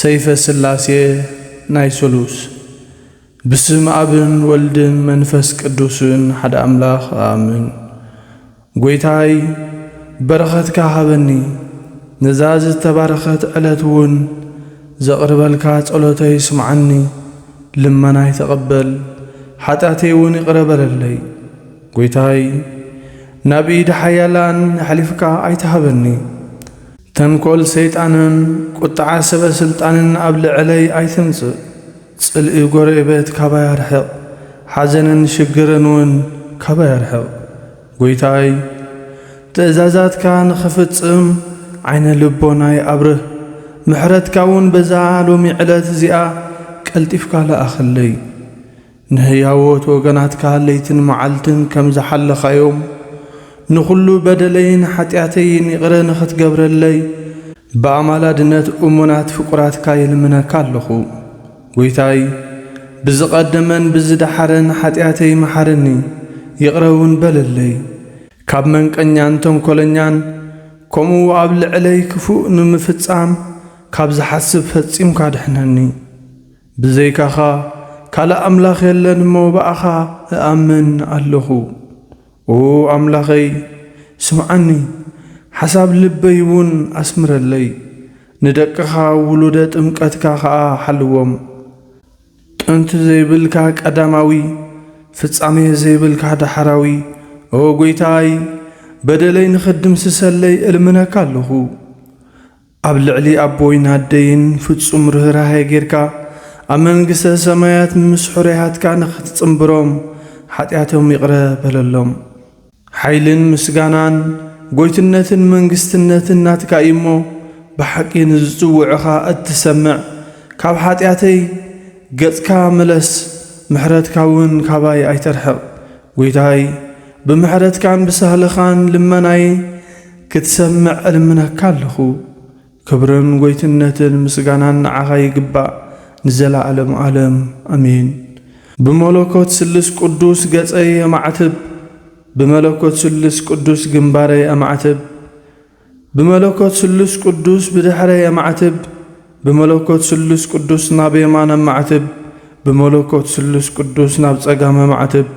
ሰይፈ ስላሴ ናይ ሰሉስ። ብስም ኣብን ወልድን መንፈስ ቅዱስን ሓደ ኣምላኽ ኣምን። ጎይታይ፣ በረኸትካ ሃበኒ። ነዛ ዝተባረኸት ዕለት እውን ዘቕርበልካ ጸሎተይ ስምዓኒ፣ ልመናይ ተቐበል፣ ሓጢኣተይ እውን ይቕረ በለለይ። ጎይታይ፣ ናብ ኢድ ሓያላን ኣሕሊፍካ ኣይትሃበኒ። ተንኮል ሰይጣንን ቁጥዓ ሰበ ስልጣንን ኣብ ልዕለይ ኣይትምጽእ። ጽልኢ ጎረቤት ካባይ ኣርሕቕ፣ ሓዘንን ሽግርን እውን ካባይ ኣርሕቕ። ጎይታይ፣ ትእዛዛትካ ንኽፍጽም ዓይነ ልቦናይ ኣብርህ። ምሕረትካ እውን በዛ ሎሚ ዕለት እዚኣ ቀልጢፍካ ለኣኸለይ። ንህያዎት ወገናትካ ለይትን መዓልትን ከም ዝሓለኻዮም፣ ንኹሉ በደለይን ሓጢኣተይን ይቕረ ንኽትገብረለይ፣ ብኣማላድነት እሙናት ፍቁራትካ ይልምነካ ኣለኹ። ጎይታይ፣ ብዝቐደመን ብዝደሓረን ሓጢኣተይ መሓረኒ፣ ይቕረ እውን በለለይ። ካብ መንቀኛን ተንኮለኛን፣ ከምኡ ኣብ ልዕለይ ክፉእ ንምፍጻም ካብ ዝሓስብ ፈጺምካ ድሕነኒ። ብዘይካኻ ካልእ ኣምላኽ የለን እሞ ብኣኻ እኣምን ኣለኹ። ኦ ኣምላኸይ፣ ስምዓኒ፣ ሓሳብ ልበይ እውን ኣስምረለይ። ንደቅኻ ውሉደ ጥምቀትካ ኸኣ ሓልዎም። ጥንቲ ዘይብልካ ቀዳማዊ፣ ፍጻሜ ዘይብልካ ዳሕራዊ፣ ኦ ጎይታይ፣ በደለይ ንኽትድምስሰለይ እልምነካ ኣለኹ። ኣብ ልዕሊ ኣቦይን ኣደይን ፍጹም ርህራሄ ጌርካ፣ ኣብ መንግስተ ሰማያት ምስ ሕሩያትካ ንኽትጽንብሮም፣ ሓጢኣቶም ይቕረ በለሎም። ሓይልን ምስጋናን ጎይትነትን መንግስትነትን ናትካ እዩ እሞ፣ ብሓቂ ንዝጽውዑኻ እትሰምዕ፣ ካብ ሓጢኣተይ ገጽካ ምለስ፣ ምሕረትካ እውን ካባይ ኣይተርሕቕ። ጎይታይ፣ ብምሕረትካን ብሳህልኻን ልመናይ ክትሰምዕ እልምነካ ኣለኹ። ክብርን ጎይትነትን ምስጋናን ንዓኻ ይግባእ ንዘለዓለም ዓለም። ኣሜን። ብመለኮት ስሉስ ቅዱስ ገጸይ የማዕትብ፣ ብመለኮት ስሉስ ቅዱስ ግንባረይ ኣማዕትብ፣ ብመለኮት ስሉስ ቅዱስ ብድሕረይ ኣማዕትብ፣ ብመለኮት ስሉስ ቅዱስ ናብ የማን ኣማዕትብ፣ ብመለኮት ስሉስ ቅዱስ ናብ ጸጋም ኣማዕትብ፣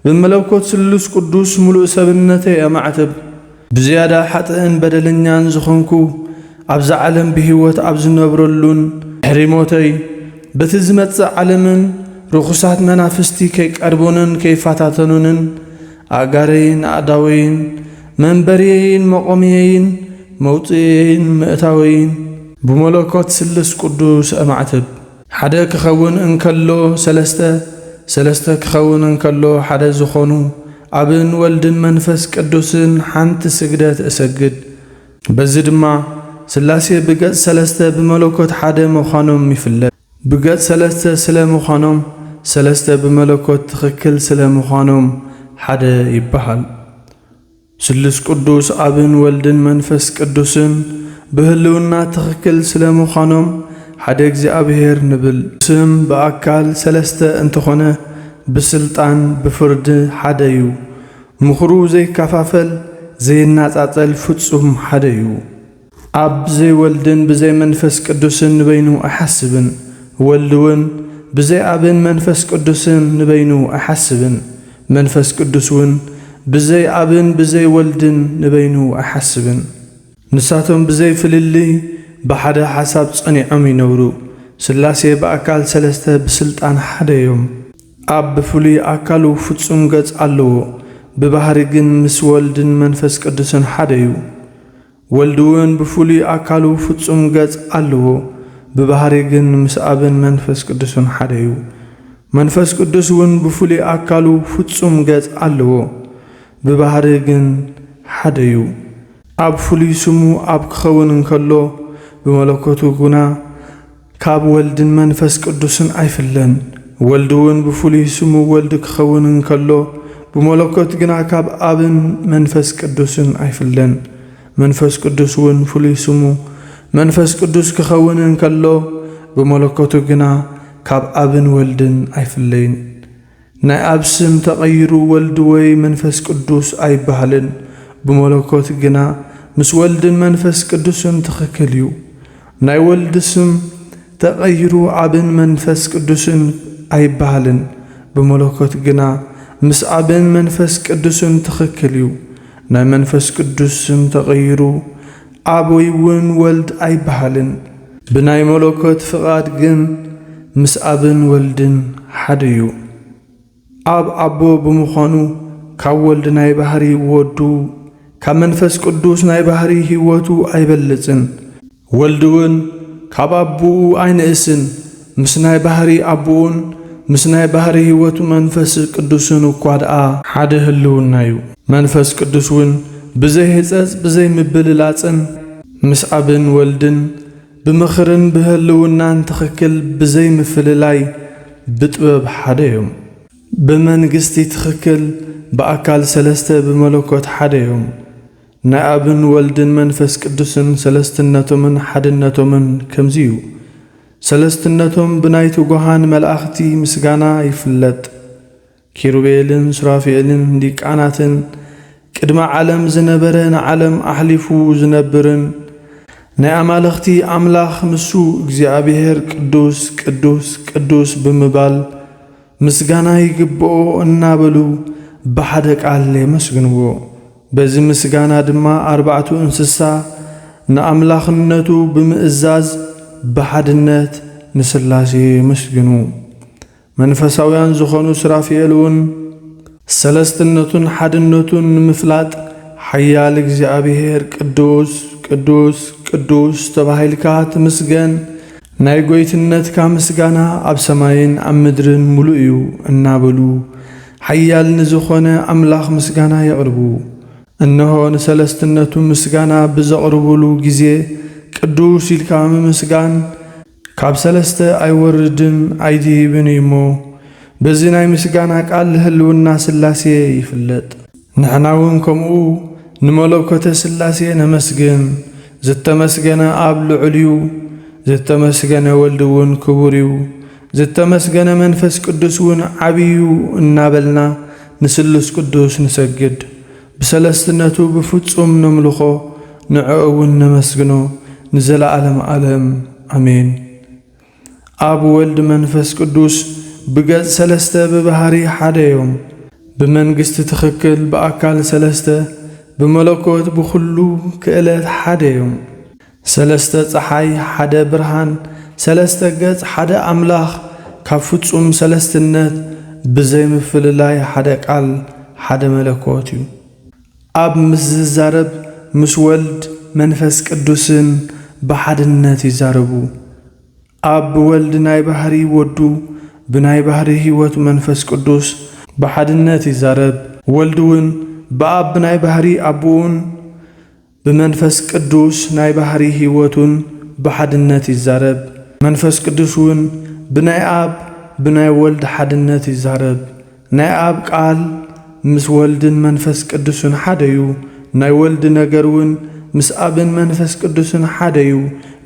ብመለኮት ስሉስ ቅዱስ ምሉእ ሰብነተይ ኣማዕትብ። ብዝያዳ ሓጥእን በደለኛን ዝኾንኩ፣ ኣብዛ ዓለም ብህይወት ኣብ ዝነብረሉን ድሕሪ ሞተይ በቲ ዝመጽእ ዓለምን ርኹሳት መናፍስቲ ከይቀርቡንን ከይፈታተኑንን፣ ኣእጋረይን ኣእዳወይን፣ መንበርየይን መቖምየይን፣ መውጽእየይን ምእታወይን ብመለኮት ስሉስ ቅዱስ ኣማዕትብ። ሓደ ክኸውን እንከሎ ሰለስተ፣ ሰለስተ ክኸውን እንከሎ ሓደ ዝኾኑ ኣብን ወልድን መንፈስ ቅዱስን ሓንቲ ስግደት እሰግድ። በዚ ድማ ስላሴ ብገጽ ሰለስተ ብመለኮት ሓደ ምዃኖም ይፍለጥ። ብገጽ ሰለስተ ስለ ምዃኖም ሰለስተ ብመለኮት ትኽክል ስለ ምዃኖም ሓደ ይበሃል። ስሉስ ቅዱስ ኣብን ወልድን መንፈስ ቅዱስን ብህልውና ትኽክል ስለ ምዃኖም ሓደ እግዚኣብሔር ንብል። ስም ብኣካል ሰለስተ እንተኾነ ብስልጣን ብፍርዲ ሓደ እዩ። ምኽሩ ዘይከፋፈል ዘይናጻጸል ፍጹም ሓደ እዩ። ኣብ ብዘይ ወልድን ብዘይ መንፈስ ቅዱስን ንበይኑ ኣይሓስብን። ወልድ እውን ብዘይ ኣብን መንፈስ ቅዱስን ንበይኑ ኣይሓስብን። መንፈስ ቅዱስ እውን ብዘይ ኣብን ብዘይ ወልድን ንበይኑ ኣይሓስብን። ንሳቶም ብዘይ ፍልልይ ብሓደ ሓሳብ ጸኒዖም ይነብሩ። ስላሴ ብኣካል ሰለስተ ብስልጣን ሓደ እዮም። ኣብ ብፍሉይ ኣካሉ ፍጹም ገጽ ኣለዎ። ብባህሪ ግን ምስ ወልድን መንፈስ ቅዱስን ሓደ እዩ። ወልድ እውን ብፍሉይ ኣካሉ ፍጹም ገጽ ኣለዎ። ብባህሪ ግን ምስ ኣብን መንፈስ ቅዱስን ሓደ እዩ። መንፈስ ቅዱስ እውን ብፍሉይ ኣካሉ ፍጹም ገጽ ኣለዎ። ብባህሪ ግን ሓደ እዩ። ኣብ ፍሉይ ስሙ ኣብ ክኸውን እንከሎ ብመለኮቱ ግና ካብ ወልድን መንፈስ ቅዱስን ኣይፍለን። ወልድ እውን ብፍሉይ ስሙ ወልድ ክኸውን እንከሎ ብመለኮት ግና ካብ ኣብን መንፈስ ቅዱስን ኣይፍለን። መንፈስ ቅዱስ እውን ፍሉይ ስሙ መንፈስ ቅዱስ ክኸውን እንከሎ ብመለኮቱ ግና ካብ ኣብን ወልድን ኣይፍለይን። ናይ ኣብ ስም ተቐይሩ ወልድ ወይ መንፈስ ቅዱስ ኣይበሃልን። ብመለኮት ግና ምስ ወልድን መንፈስ ቅዱስን ትኽክል እዩ። ናይ ወልድ ስም ተቐይሩ ኣብን መንፈስ ቅዱስን ኣይበሃልን። ብመለኮት ግና ምስ ኣብን መንፈስ ቅዱስን ትኽክል እዩ። ናይ መንፈስ ቅዱስ ስም ተቐይሩ ኣብ ወይ እውን ወልድ ኣይበሃልን። ብናይ መለኮት ፍቓድ ግን ምስ ኣብን ወልድን ሓደ እዩ። ኣብ ኣቦ ብምዃኑ ካብ ወልድ ናይ ባህሪ ወዱ ካብ መንፈስ ቅዱስ ናይ ባህሪ ህይወቱ ኣይበልጽን። ወልድ እውን ካብ ኣቦኡ ኣይንእስን። ምስ ናይ ባህሪ ኣቦኡን ምስ ናይ ባህሪ ህይወቱ መንፈስ ቅዱስን እኳ ደኣ ሓደ ህልውና እዩ። መንፈስ ቅዱስ እውን ብዘይ ህጸጽ ብዘይ ምብልላጽን ምስ ኣብን ወልድን ብምኽርን ብህልውናን ትኽክል ብዘይ ምፍልላይ ብጥበብ ሓደ እዮም። ብመንግስቲ ትኽክል ብኣካል ሰለስተ ብመለኮት ሓደ እዮም። ናይ ኣብን ወልድን መንፈስ ቅዱስን ሰለስትነቶምን ሓድነቶምን ከምዚ እዩ። ሰለስትነቶም ብናይ ትጉሃን መላእኽቲ ምስጋና ይፍለጥ። ኪሩቤልን ሱራፌልን ሊቃናትን ቅድሚ ዓለም ዝነበረ ንዓለም ኣሕሊፉ ዝነብርን ናይ ኣማልኽቲ ኣምላኽ ንሱ እግዚኣብሔር ቅዱስ ቅዱስ ቅዱስ ብምባል ምስጋና ይግብኦ እናበሉ ብሓደ ቃል የመስግንዎ። በዚ ምስጋና ድማ ኣርባዕቱ እንስሳ ንኣምላኽነቱ ብምእዛዝ ብሓድነት ንስላሴ የመስግኑ። መንፈሳውያን ዝኾኑ ሱራፊኤል እውን ሰለስትነቱን ሓድነቱን ንምፍላጥ ሓያል እግዚኣብሔር ቅዱስ ቅዱስ ቅዱስ ተባሂልካ ትምስገን፣ ናይ ጎይትነትካ ምስጋና ኣብ ሰማይን ኣብ ምድርን ምሉእ እዩ እናበሉ ሓያል ንዝኾነ ኣምላኽ ምስጋና የቕርቡ። እነሆ ንሰለስትነቱ ምስጋና ብዘቕርቡሉ ግዜ ቅዱስ ኢልካ ምምስጋን ካብ ሰለስተ ኣይወርድን ኣይድይብን እዩ እሞ፣ በዚ ናይ ምስጋና ቃል ህልውና ስላሴ ይፍለጥ። ንሕና እውን ከምኡ ንመለኮተ ስላሴ ነመስግን። ዝተመስገነ ኣብ ልዑል እዩ፣ ዝተመስገነ ወልድ እውን ክቡር እዩ፣ ዝተመስገነ መንፈስ ቅዱስ እውን ዓብይ እዩ እናበልና ንስሉስ ቅዱስ ንሰግድ። ብሰለስትነቱ ብፍጹም ነምልኾ፣ ንዕኡ እውን ነመስግኖ ንዘለዓለም ዓለም። ኣሜን። ኣብ ወልድ መንፈስ ቅዱስ ብገጽ ሰለስተ ብባህሪ ሓደ እዮም። ብመንግስቲ ትኽክል ብኣካል ሰለስተ ብመለኮት ብኹሉ ክእለት ሓደ እዮም። ሰለስተ ጸሓይ ሓደ ብርሃን ሰለስተ ገጽ ሓደ ኣምላኽ ካብ ፍጹም ሰለስትነት ብዘይ ምፍልላይ ሓደ ቃል ሓደ መለኮት እዩ። ኣብ ምስ ዝዛረብ ምስ ወልድ መንፈስ ቅዱስን ብሓድነት ይዛረቡ። ኣብ ብወልድ ናይ ባህሪ ወዱ ብናይ ባህሪ ህይወት መንፈስ ቅዱስ ብሓድነት ይዛረብ። ወልድ እውን ብኣብ ብናይ ባህሪ ኣቦኡን ብመንፈስ ቅዱስ ናይ ባህሪ ህይወቱን ብሓድነት ይዛረብ። መንፈስ ቅዱስ እውን ብናይ ኣብ ብናይ ወልድ ሓድነት ይዛረብ። ናይ ኣብ ቃል ምስ ወልድን መንፈስ ቅዱስን ሓደ እዩ። ናይ ወልድ ነገር እውን ምስ ኣብን መንፈስ ቅዱስን ሓደ እዩ።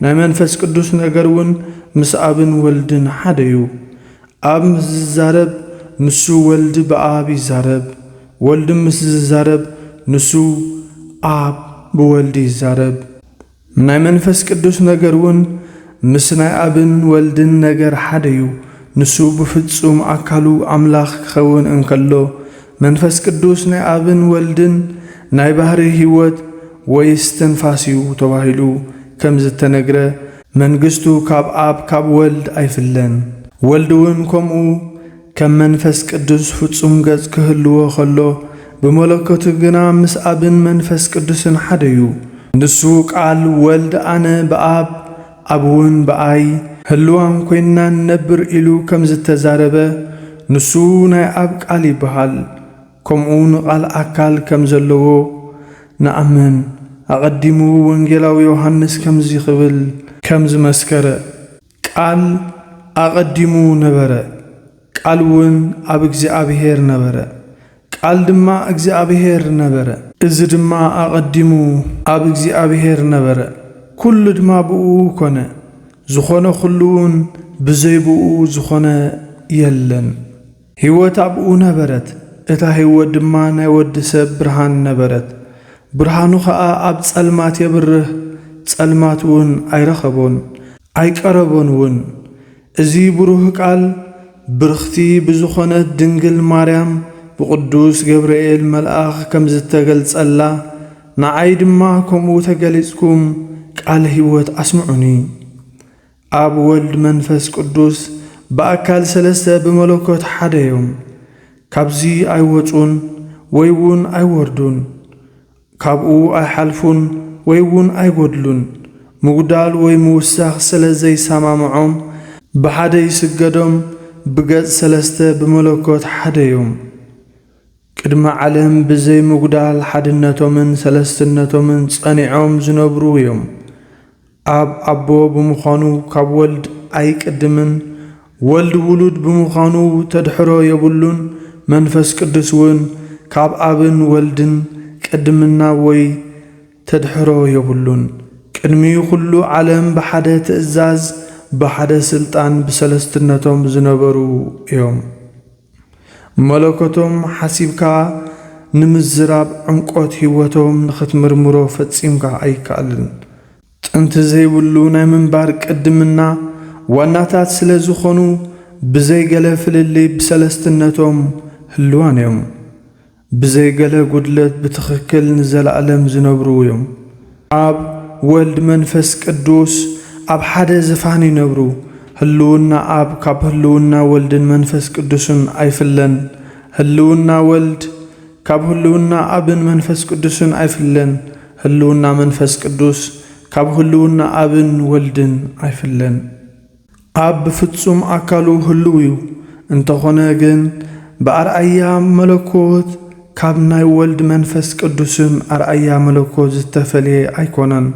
ናይ መንፈስ ቅዱስ ነገር እውን ምስ ኣብን ወልድን ሓደ እዩ። ኣብ ምስ ዝዛረብ ንሱ ወልድ ብኣብ ይዛረብ። ወልድ ምስ ዝዛረብ ንሱ ኣብ ብወልድ ይዛረብ። ናይ መንፈስ ቅዱስ ነገር እውን ምስ ናይ ኣብን ወልድን ነገር ሓደ እዩ። ንሱ ብፍጹም ኣካሉ ኣምላኽ ክኸውን እንከሎ፣ መንፈስ ቅዱስ ናይ ኣብን ወልድን ናይ ባህሪ ህይወት ወይ እስትንፋስ እዩ ተባሂሉ ከም ዝተነግረ፣ መንግስቱ ካብ ኣብ ካብ ወልድ ኣይፍለን። ወልድ እውን ከምኡ ከም መንፈስ ቅዱስ ፍጹም ገጽ ክህልዎ ከሎ፣ ብመለኮቱ ግና ምስ ኣብን መንፈስ ቅዱስን ሓደ እዩ። ንሱ ቃል ወልድ ኣነ ብኣብ ኣብ እውን ብኣይ ህልዋን ኮይንና ንነብር ኢሉ ከም ዝተዛረበ፣ ንሱ ናይ ኣብ ቃል ይበሃል። ከምኡ ንቃል ኣካል ከም ዘለዎ ንኣምን። ኣቐዲሙ ወንጌላዊ ዮሃንስ ከምዚ ክብል ከም ዝመስከረ፣ ቃል ኣቐዲሙ ነበረ፣ ቃል እውን ኣብ እግዚኣብሔር ነበረ፣ ቃል ድማ እግዚኣብሔር ነበረ። እዚ ድማ ኣቐዲሙ ኣብ እግዚኣብሔር ነበረ። ኩሉ ድማ ብእኡ ኮነ፣ ዝኾነ ኩሉ እውን ብዘይ ብእኡ ዝኾነ የለን። ህይወት ኣብኡ ነበረት፣ እታ ህይወት ድማ ናይ ወዲ ሰብ ብርሃን ነበረት። ብርሃኑ ኸኣ ኣብ ጸልማት የብርህ፣ ጸልማት እውን ኣይረኸቦን። ኣይቀረቦን እውን። እዚ ብሩህ ቃል ብርኽቲ ብዝኾነት ድንግል ማርያም ብቅዱስ ገብርኤል መልኣኽ ከም ዝተገልጸላ፣ ንዓይ ድማ ከምኡ ተገሊጽኩም ቃል ህይወት ኣስምዑኒ። ኣብ ወልድ መንፈስ ቅዱስ ብኣካል ሰለስተ ብመለኮት ሓደ እዮም። ካብዚ ኣይወጹን ወይ እውን ኣይወርዱን። ካብኡ ኣይሓልፉን ወይ እውን ኣይጎድሉን። ምጉዳል ወይ ምውሳኽ ስለ ዘይሰማምዖም ብሓደ ይስገዶም። ብገጽ ሰለስተ ብመለኮት ሓደ እዮም። ቅድሚ ዓለም ብዘይ ምጉዳል ሓድነቶምን ሰለስትነቶምን ጸኒዖም ዝነብሩ እዮም። ኣብ ኣቦ ብምዃኑ ካብ ወልድ ኣይቅድምን። ወልድ ውሉድ ብምዃኑ ተድሕሮ የብሉን። መንፈስ ቅዱስ እውን ካብ ኣብን ወልድን ቅድምና ወይ ተድሕሮ የብሉን። ቅድሚ ኩሉ ዓለም ብሓደ ትእዛዝ፣ ብሓደ ስልጣን ብሰለስትነቶም ዝነበሩ እዮም። መለኮቶም ሓሲብካ ንምዝራብ ዕምቆት ህይወቶም ንኽትምርምሮ ፈጺምካ ኣይከኣልን። ጥንቲ ዘይብሉ ናይ ምንባር ቅድምና ዋናታት ስለ ዝኾኑ፣ ብዘይ ገለ ፍልልይ ብሰለስትነቶም ህልዋን እዮም። ብዘይ ገለ ጉድለት ብትኽክል ንዘለኣለም ዝነብሩ እዮም። ኣብ ወልድ መንፈስ ቅዱስ ኣብ ሓደ ዝፋን ይነብሩ። ህልውና ኣብ ካብ ህልውና ወልድን መንፈስ ቅዱስን ኣይፍለን። ህልውና ወልድ ካብ ህልውና ኣብን መንፈስ ቅዱስን ኣይፍለን። ህልውና መንፈስ ቅዱስ ካብ ህልውና ኣብን ወልድን ኣይፍለን። ኣብ ብፍጹም ኣካሉ ህልው እዩ። እንተኾነ ግን ብኣርኣያ መለኮት ካብ ናይ ወልድ መንፈስ ቅዱስን ኣርኣያ መለኮት ዝተፈልየ ኣይኮነን።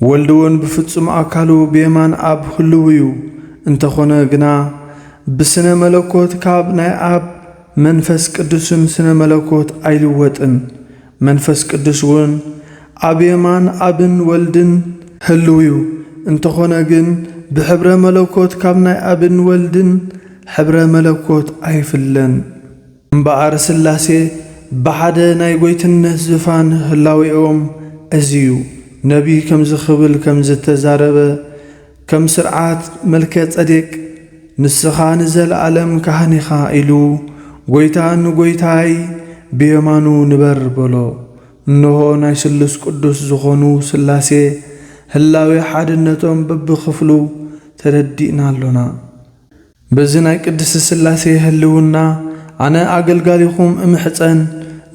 ወልድ እውን ብፍጹም ኣካሉ ብየማን ኣብ ህልው እዩ። እንተኾነ ግና ብስነ መለኮት ካብ ናይ ኣብ መንፈስ ቅዱስን ስነ መለኮት ኣይልወጥን። መንፈስ ቅዱስ እውን ኣብ የማን ኣብን ወልድን ህልው እዩ። እንተኾነ ግን ብሕብረ መለኮት ካብ ናይ ኣብን ወልድን ሕብረ መለኮት ኣይፍለን። እምበኣር ስላሴ ብሓደ ናይ ጎይትነት ዝፋን ህላዌኦም እዚ እዩ። ነቢይ ከምዚ ክብል ከም ዝተዛረበ፣ ከም ስርዓት መልከ ጸዴቅ ንስኻ ንዘለኣለም ካህን ኢኻ ኢሉ፣ ጎይታ ንጎይታይ ብየማኑ ንበር በሎ። እንሆ ናይ ስሉስ ቅዱስ ዝኾኑ ስላሴ ህላዌ ሓድነቶም በብኽፍሉ ተረዲእና ኣሎና። በዚ ናይ ቅድስቲ ስላሴ ህልውና ኣነ ኣገልጋሊኹም እምሕጸን፣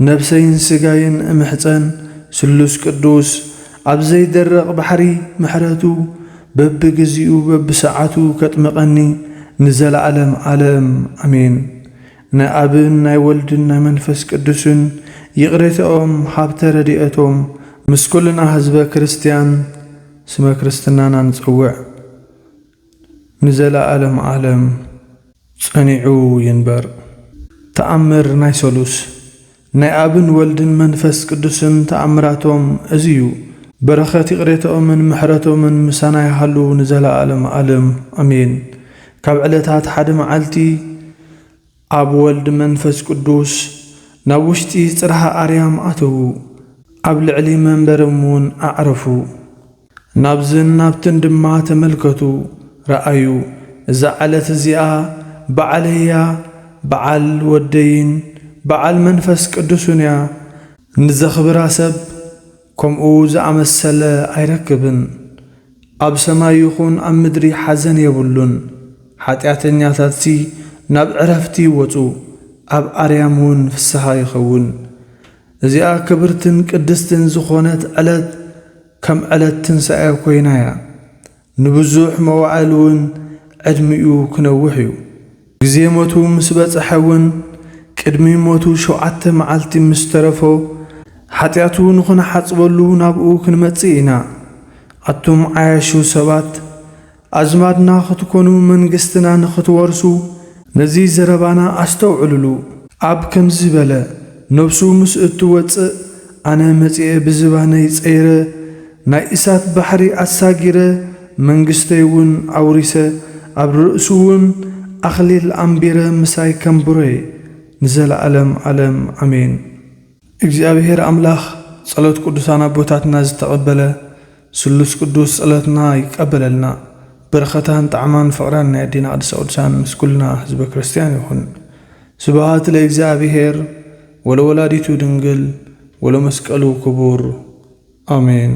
ነብሰይን ስጋይን እምሕጸን፣ ስሉስ ቅዱስ ኣብ ዘይደርቕ ባሕሪ ምሕረቱ በብግዚኡ በብሰዓቱ ከጥምቐኒ ንዘለኣለም ዓለም ኣሜን። ናይ ኣብን ናይ ወልድን ናይ መንፈስ ቅዱስን ይቕሬታኦም ሃብተ ረድኤቶም ምስ ኩልና ህዝበ ክርስትያን ስመ ክርስትናና ንጸውዕ። ንዘለኣለም ዓለም ጸኒዑ ይንበር። ተኣምር ናይ ሰሉስ። ናይ ኣብን ወልድን መንፈስ ቅዱስን ተኣምራቶም እዚ እዩ። በረኸት ይቕሬታኦምን ምሕረቶምን ምሳና ይሃሉ ንዘለኣለም ዓለም ኣሜን። ካብ ዕለታት ሓደ መዓልቲ ኣብ ወልድ መንፈስ ቅዱስ ናብ ውሽጢ ጽርሃ ኣርያም ኣተዉ። ኣብ ልዕሊ መንበሮም እውን ኣዕረፉ። ናብዝን ናብትን ድማ ተመልከቱ፣ ረኣዩ፣ እዛ ዓለት እዚኣ በዓለይ እያ፣ በዓል ወደይን በዓል መንፈስ ቅዱስን እያ። ንዘኽብራ ሰብ ከምኡ ዝኣመሰለ ኣይረክብን። ኣብ ሰማይ ይኹን ኣብ ምድሪ ሓዘን የብሉን። ሓጢኣተኛታትሲ ናብ ዕረፍቲ ይወጹ፣ ኣብ ኣርያም እውን ፍስሃ ይኸውን። እዚኣ ክብርትን ቅድስትን ዝኾነት ዕለት ከም ዕለት ትንሳኤ ኮይና እያ። ንብዙሕ መዋዕል እውን ዕድሚኡ ክነውሕ እዩ። ግዜ ሞቱ ምስ በጽሐ እውን፣ ቅድሚ ሞቱ ሸውዓተ መዓልቲ ምስ ተረፎ፣ ሓጢኣቱ ንኽንሓጽበሉ ናብኡ ክንመጽእ ኢና። ኣቱም ዓያሹ ሰባት፣ ኣዝማድና ክትኮኑ መንግስትና ንኽትወርሱ ነዚ ዘረባና ኣስተውዕሉሉ። ኣብ ከምዚ በለ፣ ነፍሱ ምስ እትወጽእ፣ ኣነ መጺኤ ብዝባነይ ጸይረ፣ ናይ እሳት ባሕሪ ኣሳጊረ፣ መንግስተይ እውን ኣውሪሰ፣ ኣብ ርእሱ እውን ኣኽሊል ኣንቢረ ምሳይ ከንብሮ እየ። ንዘለኣለም ዓለም ኣሜን። እግዚኣብሔር ኣምላኽ ጸሎት ቅዱሳን ኣቦታትና ዝተቐበለ፣ ስሉስ ቅዱስ ጸሎትና ይቀበለልና። በረኸታን ጣዕማን ፍቕራን ናይ ኣዴና ቅድስተ ቅዱሳን ምስ ኩልና ህዝበ ክርስቲያን ይኹን። ስብሐት ለእግዚኣብሔር ወለወላዲቱ ድንግል ወለመስቀሉ ክቡር፣ ኣሜን።